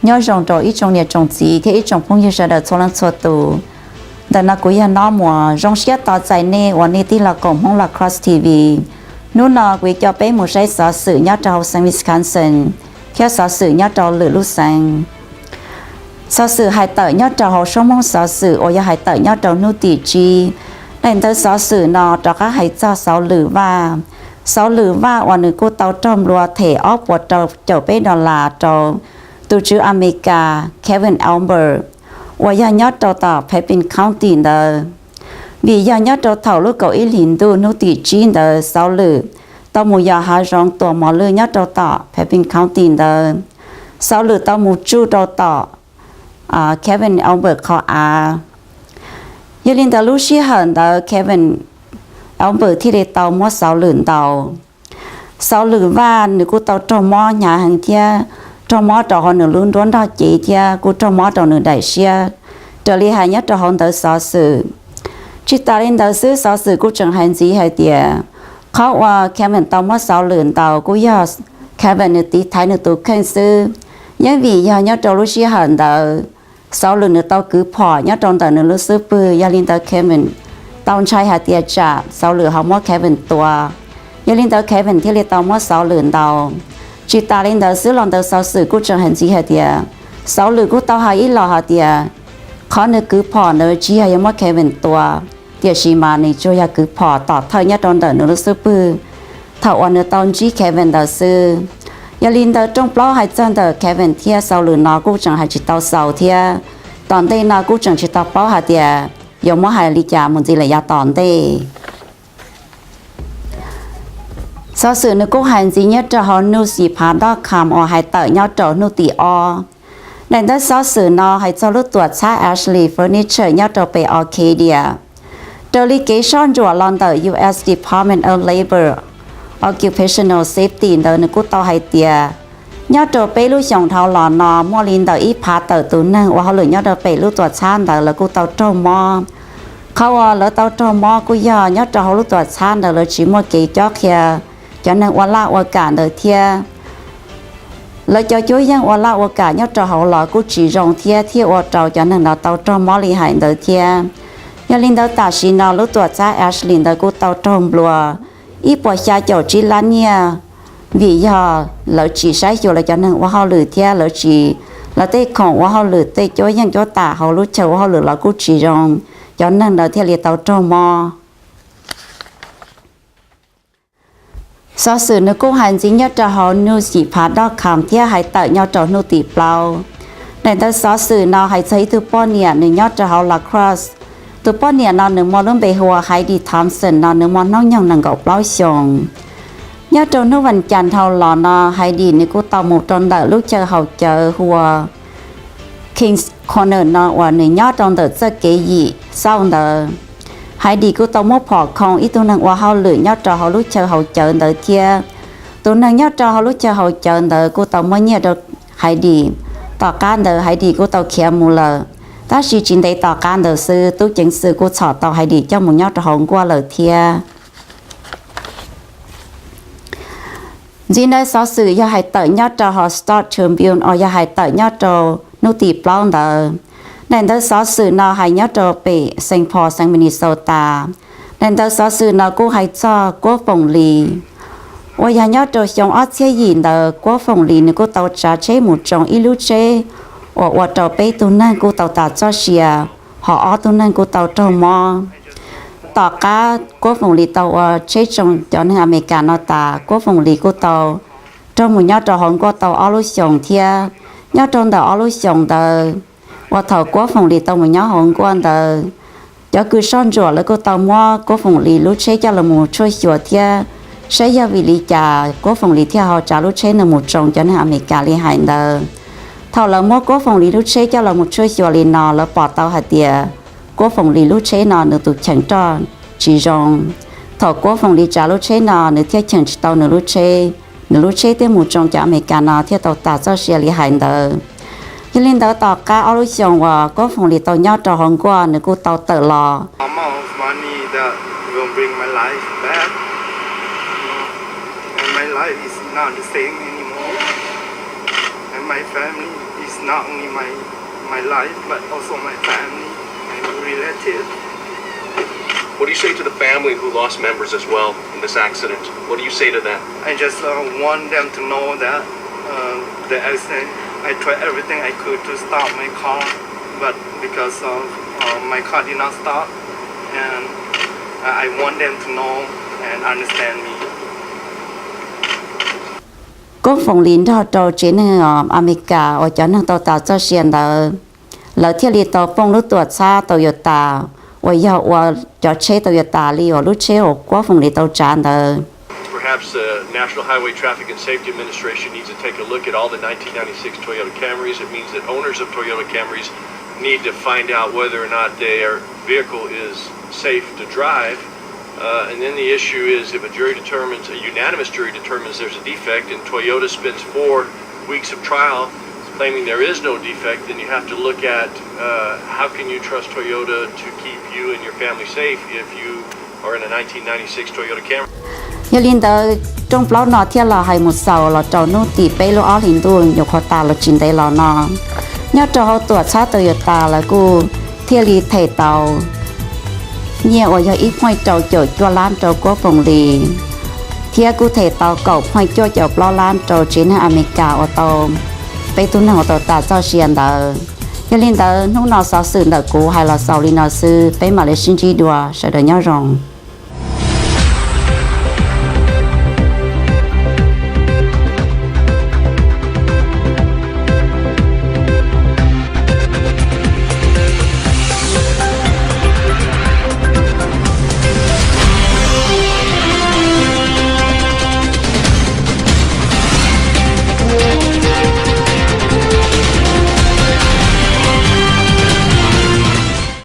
Nyob zoo rau ib tsoom niam tsoom txiv thiab ib tsoom phooj ywg sawv daws txhua leej txhua tus. Ntawm no kuv yog Nob Muas, zoo siab tos txais nej uas nej tig los koom Hmoob Lacrosse T V. Hnub no kuv yuav coj peb mus saib xov xwm nyob rau hauv xeev Wisconsin thiab xov xwm nyob rau lwm lub xeev. Xov xwm hais tawm nyob rau hauv suab Hmoob xov xwm uas yog hais tawm nyob rau hnub tim tsib. Daim ntawv xov xwm no rov qab hais txog Xauv Lwm Vaj. Xauv Lwm Vaj uas nws kuj tau raug nplua them ob puas rau caum peb dollar rau tus tswv Amelikas Kevin Albert uas yog nyob rau tom Pepin County ntawd. Vim yog nyob rau thaum lub kaum ib hlis ntuj hnub tim tsib ntawd Xauv Lwm tau mus yos hav zoov tua mos lwj nyob rau tom Pepin County ntawd, Xauv Lwm tau mus tsuj rau tom Kevin Albert qhov av. Yog li ntawd lub sij hawm ntawd Kevin Albert thiaj li tau muab Xauv Lwm ntaus. Xauv Lwm Vaj nws kuj tau raug mob hnyav heev thiab raug mob rau hauv nws lub nruab nrog cev thiab kuj raug mob rau nws daim siab, raws li hais nyob rau hauv ntawv xov xwm. Tsis tas li ntawd xwb, xov xwm kuj tseem hais ntxiv hais tias qhov uas Kevin tau muab Xauv Lwm ntaus kuj yog Kevin nws tiv thaiv nws tus kheej xwb. Yeej vim yog nyob rau lub sij hawm ntawd Xauv Lwm nws tau kwv phom nyob rau ntawm nws lub xub pwg, yog li ntawd Kevin tau ntshai hais tias tsam Xauv Lwm ho muab Kevin tua. Yog li ntawd Kevin thiaj li tau muab Xauv Lwm ntaus. Tsis tas li ntawd xwb los ntawv xov xwm kuj tseem hais ntxiv hais tias Xauv Lwm kuj tau hais ib los hais tias qhov nws kwv phom ntawd tsis yog yuav muab Kevin tua, tiam sis mas nws tsuas yog kwv phom tom thawj nyob rau ntawm nws lub xub pwg thaum uas nws tau ntsib Kevin ntawd xwb. Yog li ntawd rooj plaub hais txog ntawm Kevin thiab Xauv Lwm no kuj tseem hais tsis tau xaus thiab tom ntej no kuj tseem tsis tau paub hais tias yuav muab hais li cas mus ntxiv lawm yav tom ntej. Xov xwm nws kuj hais ntxiv nyob rau hauv news yim phav dot com uas hais tawm nyob rau hnub tim ob. Daim ntawv xov xwm no hais txog lub tuam txhab Ashley Furniture nyob rau pem Arcadia. Raws li kev soj ntsuam los ntawm U S Department of Labor, Occupational Safety ntawd nws kuj tau hais tias nyob rau peb lub xyoos dhau los no muaj li ntawm ib phav tawm tus neeg ua hauj lwm nyob rau pem lub tuam txhab ntawd lawv kuj tau raug mob. Qhov uas lawv tau raug mob kuj yog nyob rau hauv lub tuam txhab ntawd lawv tsis muaj kev cob qhia cov neeg ua laj ua kam ntawd thiab lawv cov cuab yeej ua laj ua kam nyob rau hauv los kuj tsis zoo thiab thiaj ua rau cov neeg no tau raug mob li hais ntawd thiab. Yog li ntawd tam sim no lub tuam txhab Ashley ntawd kuj tau raug nplua ib puas xya caum tsib lab nyiaj, vim yog lawv tsis saib xyuas lawv cov neeg ua hauj lwm thiab lawv tsis, lawv tej khoom ua hauj lwm tej cuab yeej cuab tam hauv lub chaw ua hauj lwm los kuj tsis zoo, cov neeg ntawd thiaj li tau raug mob. Xov xwm nws kuj hais ntxiv nyob rau hauv news yim phav dot com thiab hais tawm nyob rau hnub tim plaub. Daim ntawv xov xwm no hais txog ib tug poj niam nws nyob rau hauv Lacrosse. Tus poj niam no nws muaj lub npe hu ua Heidi Thompson no nws muaj hnub nyoog nees nkaum plaub xyoos. Nyob rau hnub vas cas dhau los no Heidi nws kuj tau mus rau ntawm lub chaw haus cawv hu ua Kings Corner no uas nws nyob rau ntawm txoj kev yim xauj ntawd. Heidi kuj tau muab phom khoo ib tug neeg ua hauj lwm nyob rau hauv lub chaw haus cawv ntawd thiab. Tus neeg nyob rau hauv lub chaw haus cawv ntawd kuj tau muab nyiaj rau Heidi, tom qab ntawd Heidi kuj tau khiav mus lawm. Tab sis tsis ntev tom qab ntawd xwb tub ceev xwm kuj txhom tau Heidi coj mus nyob rau hauv nkuaj lawm thiab. Ntxiv ntawv xov xwm yog hais tawm nyob rau hauv Star Tribune uas yog hais tawm nyob rau hnub tim plaub ntawd. Daim ntawv xov xwm no hais nyob rau pem Saint Paul xeev Minnesota. Daim ntawv xov xwm no kuj hais txog Kuab Foom Lis uas yog nyob rau xyoo ob txhiab yim ntawd Kuab Foom Lis nws kuj tau tsav tsheb mus tsoo ib lub tsheb uas ua rau peb tug neeg kuj tau tas txoj sia, ho ob tug neeg kuj tau raug mob. Tom qab Kuab Foom Lis tau ua tsheb tsoo cov neeg Amelikas no tas Kuab Foom Lis kuj tau raug mus nyob rau hauv nkuaj tau ob lub xyoos thiab. Nyob rau ntawm ob lub xyoos ntawd uas thaum Kuab Foom Lis tau mus nyob hauv nkuaj ntawd, cov kws soj ntsuam lawv kuj tau muab Kuab Foom Lis lub tsheb coj los mus tshuaj xyuas thiab saib yog vim li cas Kuab Foom Lis thiaj ho tsav lub tsheb no mus tsoo cov neeg Amelikas li hais ntawd. Thaum lawv muab Kuab Foom Lis lub tsheb coj los mus tshuaj xyuas li no lawv pom tau hais tias Kuab Foom Lis lub tsheb no nws tus cheem roj tsis zoo. Thaum Kuab Foom Lis tsav lub tsheb no nws thiaj cheem tsis tau nws lub tsheb, nws lub tsheb thiaj mus tsoo cov Amelikas no thiaj tau tas txoj sia li hais ntawd. Yog li ntawd tom qab ob lub xyoos uas Kuab Foom Lis tau nyob rau hauv nkuaj nws kuj tau tawm los. Amount of money that will bring my life back, and my life is not the same anymore, and my family is Not only my my life, but also my family, my relative. What do you say to the family who lost members as well in this accident? What do you say to them? I just uh, want them to know that uh, the accident, I tried everything I could to stop my car, but because of uh, my car did not stop, and I I want them to know and understand me. Kuab Foom Lis nrog rau tsev neeg Amelikas uas cov neeg tau tas txoj sia ntawd, lawv thiaj li tau poob lub tuam txhab Toyota uas yog ua cov tsheb Toyota li uas lub tsheb uas Kuab Foom Lis tau tsav ntawd. Perhaps the National Highway Traffic and Safety Administration needs to take a look at all the nineteen ninety-six Toyota Camrys. It means that owners of Toyota Camrys need to find out whether or not their vehicle is safe to drive. Uh, and then the issue is if a jury determines, a unanimous jury determines there's a defect, and Toyota spends four weeks of trial claiming there is no defect, then you have to look at uh, how can you trust Toyota to keep you and your family safe if you are in a nineteen ninety-six Toyota Camry. Yog li ntawd rooj plaub no thiaj los hais mus xaus los rau hnub tim peb lub ob hlis ntuj nyuam qhuav tas los tsis ntev los no. Nyob rau hauv tuam txhab Toyota lawv kuj thiaj li them tau nyiaj uas yog ib phav rau caum cuaj lab rau Kuab Foom Lis, thiab kuj them tau kaum phav cuaj caum plaub lab rau tsev neeg Amelikas uas tau, peb tug neeg uas tau tas txoj sia ntawd. Yog li ntawd hnub no xov xwm ntawm kuv hais los xaus li no xwb, peb mam li sib ntsib dua, sawv daws nyob zoo.